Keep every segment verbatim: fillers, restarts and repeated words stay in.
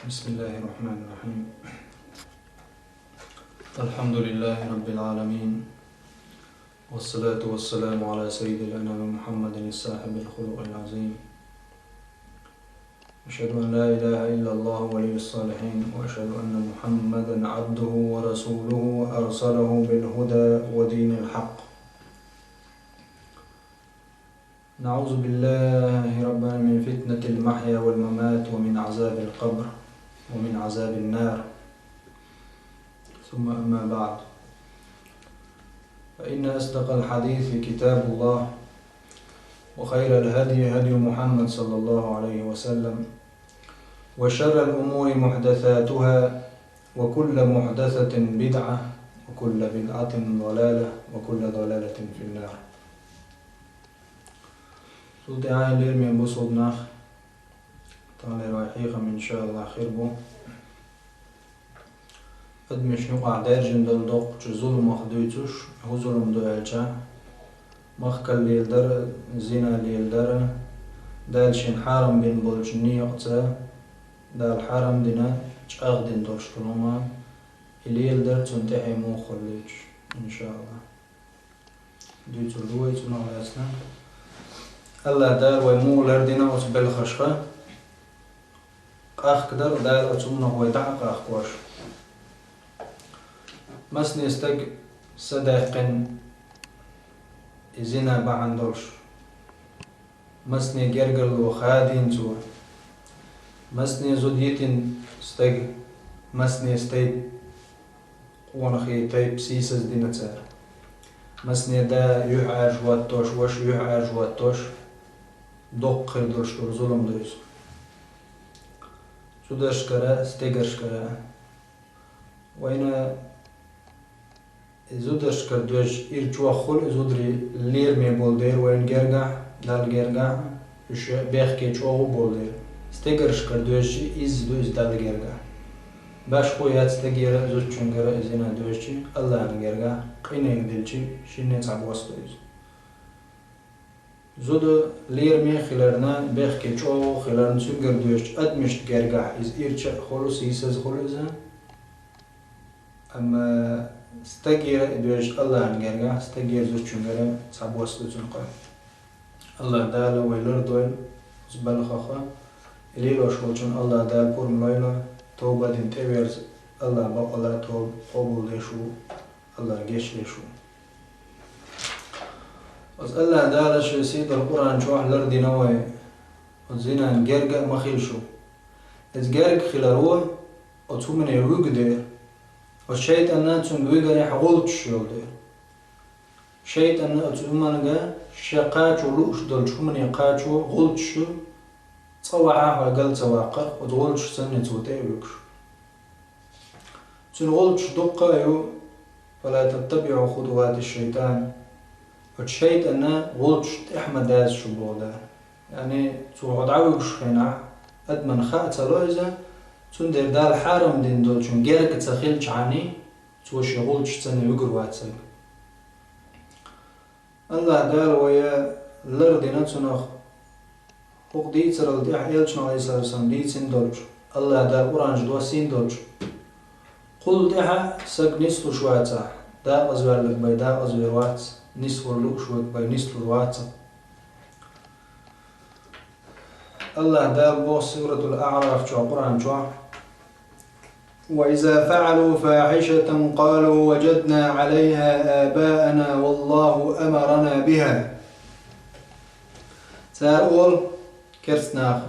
بسم الله الرحمن الرحيم. الحمد لله رب العالمين. والصلاة والسلام على سيد الأنام محمد صاحب الخلق العظيم. أشهد أن لا إله إلا الله ولي الصالحين، وأشهد أن محمدا عبده ورسوله أرسله بالهدى ودين الحق. نعوذ بالله ربنا من فتنة المحيا والممات ومن عذاب القبر ومن عذاب النار. ثم أما بعد، فإن أصدق الحديث كتاب الله، وخير الهدي هدي محمد صلى الله عليه وسلم، وشر الأمور محدثاتها، وكل محدثة بدعة، وكل بدعة ضلالة، وكل ضلالة في النار. Цул тӀаьхьа, лераме бусулба нах, таханлера вай хьехам, иншааллахӀ, хир бу адамашта юкъахь даьржина долу доккхачу зуламах дуьйцуш, хӀун зулам ду аьлча, махкал леладар, зина леладар, Дала шена хьарам бина болчу некъаца, Дала хьарам дина, чӀагӀдина долуш долу хӀума, и леладар, цунна тӀаьхье муха хуьлу луьйчуш, иншааллахӀ. Дуьйцур ду вай цунах лаьцна. АллахӀ Дала вай муха лардина оцу белхашха, къахкадар Дала оцу хӀуманах вай дӀа а къахкош. Масане стаг садаьккхина и зина бахьана долуш, масане гергарло хадийна цо, масане зуда йитина стаг, масане стайпа къонахий тайпа сийсаздина цара. Масане да юьхьӀаьржа хӀоттош, ваша юьхьӀаьржа хӀоттош, доккха хир долуш долу зулам ду иза. Зударшкара, стегаршкара. Вайна и зударшкара доьжча, ирча ваххула и зударий лераме болу дера вайна гергахь, Далла гергахь, уьш бехке чӀогӀа болу дера. Стегаршкара доьжча, изза ду иза Далла гергахь. Башхо яц стегера а, зудчуьнгара а и зина доьжча, АллахӀна гергахь, къинойн дилча, шинне цхьабосса ду иза. Зуда лераме а хиларна, бехке чӀогӀа хиларна, цуьнгара доьжча адамашна гергахь иза ирча а хуьлу, сийсаза хуьлу иза. Амма стагера а доьжча АллахӀна гергахь, стагера, зудчуьнгара цхьабосса ду цуьнан къа. АллахӀ Дала вай лардойла оцу балхах, и лелош волчунна АллахӀ Дала пурба лойла, товба дина тӀеверза, АллахӀ бакъалла товба къобалдеш ву, АллахӀ гечдеш ву. Оцу АллахӀ Дала шен сийдолу Къуръан чохь лардина вай, оцу зинан герга а ма хила шу. Иза герга хиларо оцу хӀумане вуьгу дера, оцу шайтӀанна цуьнга вуьгурехь гӀулчаш йолу дера. ШайтӀанна оцу хӀуманга шен кхачо лууш долчу хӀумане кхачо гӀулчаш ю, цкъа вахьа хьо гал ца ваккхарх, оцу гӀулчаш санна цо тӀе а вуьгуш. Цуьнан гӀулчаш дуккха а ю, «Фала таттабиӀу хутувати шайтан». Оцу шайтӀанна гӀулчаш тӀехь ма даза шу боху Дала. Яъни, цо хьо дӀавуьгуш хенахь, адамна хаа ца ло иза, цундела Дала хьарам дина долчун герга ца хилчхьана, цо шен гӀулчаш санна вуьгур вац сан. АллахӀ Дала вай лардина цунах, хӀокху дийцарал тӀехь элчано, Ӏалайхиссалату вассалам, дийцина долчу, АллахӀ Дала Къуръан чу доссийна долчу. Кхул тӀаьхьа саг нислуш вацахь, дакъазваьлларг бен дакъазвер вац, нисвала лууш верг бен нислур вац. АллахӀ Дала боху Суратул АӀраф чохь, Къуръан чохь: «Ва иза фаӀалу фахьишатан къалу важадна Ӏалайха абаана валлаху амарана биха». Цара олу, керст наха,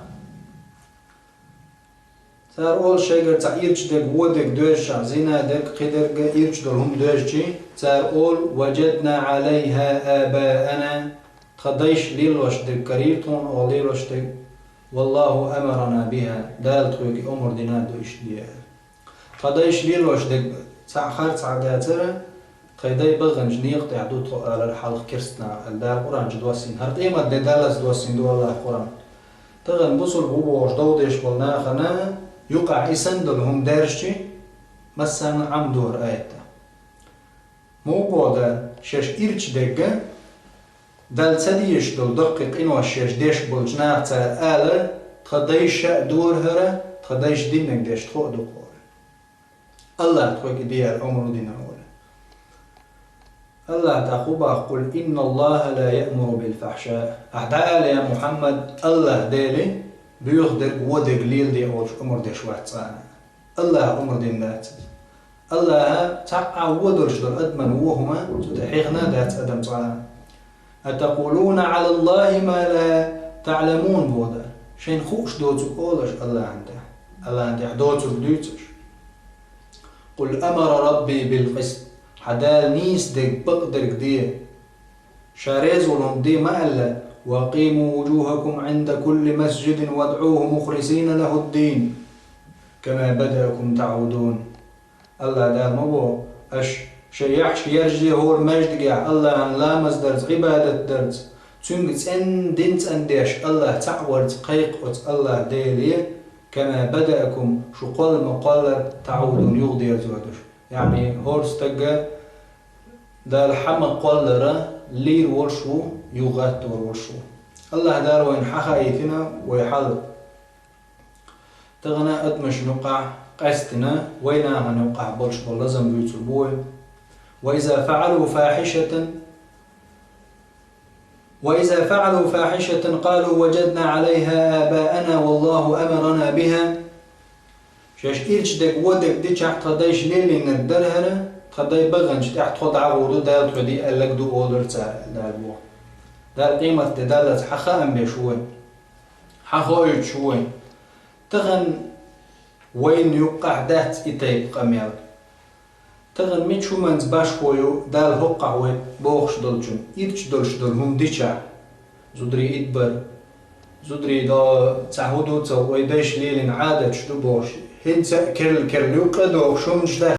цара олу шайгара цхьа ирча дерг, вон дерг доьжча, зина дерг, кхидерг ирча долу хӀума доьжчи, цара олу: «Важадна Ӏалайха абаана». Тхан дайша лелош дерг карийра тхуна оха лелош дерг. «Валлаху амарана биха», Дала тхоьга омра дина ду иштта де. Тхан дайша лелош дерг цхьаъ хар цхьаъ дацара, тхайн дай баханчу некъа тӀехь ду тхо алар хьалха керст наха, аьлла, Дала Къуръан чу доссийна. ХӀара къемат де даллалц доссийна ду АллахӀ Къуръан. Тахана бусулба ву бохуш дов деш болу нахана юкъахь и санна долу хӀума даьржчи, массарна Ӏам ду хӀара аят. Муха боху Дала, шаьш ирча дерг, Далла ца дезаш долу даккхий къинош шаьш деш болчу наха цара ала: Тха дайша а дора хӀара, тха дайша диннарг деш тхо а ду хӀара. АллахӀа тхоьга и де аьлла омра дина хӀара. АллахӀа тӀаккха хӀу боху: «قل إن الله لا يأمر بالفحشاء». Ахьа дӀаала, я Мухьаммад, АллахӀ Дела боьха дерг, вон дерг леладе олуш омра деш вац цкъа а. АллахӀа омра дина дац иза. АллахӀа цхьа а вон долуш долу адаман вон хӀума цу тӀе хьехна а дац адам цкъа а. «أتقولون على الله ما لا تعلمون», боху Дала. Шайна хууш доцург олу аша АллахӀана тӀехь, АллахӀана тӀехь доцург дуьйцу аша. «قل أمر ربي بالقسط». Хьан Дала нийса дерг, бакъдерг де. Ша реза волу хӀума де ма аьлла: «وأقيموا وجوهكم عند كل مسجد وادعوه مخلصين له الدين كما بدأكم تعودون». АллахӀа Дала ма боху: «Аша шайн яххьаш ерзае хӀора маьждигехь АллахӀана ламаз дарца, Ӏибадат дарца, Цуьнга цӀена дин цӀандеш, АллахӀ цхьаъ варца кхайкха оцу АллахӀ Деле, كما بدأكم», шу кхолла ма-кхоллара, «تعودون», юхадерзор ду шу. Яъни, хӀора стага Дала хьан ма-кхоллара лийр волуш ву, юхагӀаттор волуш ву. АллахӀа Дала вайна хьан хаийтина вай хьал. Тахана адамашна юкъахь къаьстина, вай нахана юкъахь болуш болу лазам буьйцур бу вай. «وإذا فعلوا فاحشة، وإذا فعلوا فاحشة قالوا وجدنا عليها آباءنا والله أمرنا بها». Шаьш ирча дерг, вон дерг дичахь, тхан дайша лелийнарг дара хӀара, тхан дай баханчу тӀехь тхо дӀагӀур ду, Дала тхоьга де аьлларг ду олура цара, Дала боху. Дала къематде даллалц хьан хаам беш ву вай? Хьан хоуьйтуш ву вай? Тахана вайна юккъахь дац и тайпа къамел. Тахана мича хӀуманца башхо ю Дала хӀоккхахь вай бохуш долчун, ирча долуш долу хӀума дичахь? Зударий идбар, зударий до цхьа хӀу ду ца, вай дайша лелийна Ӏадаташ ду бохуш, хӀинца а керла-керла юккъе а дохуш хӀуманаш дац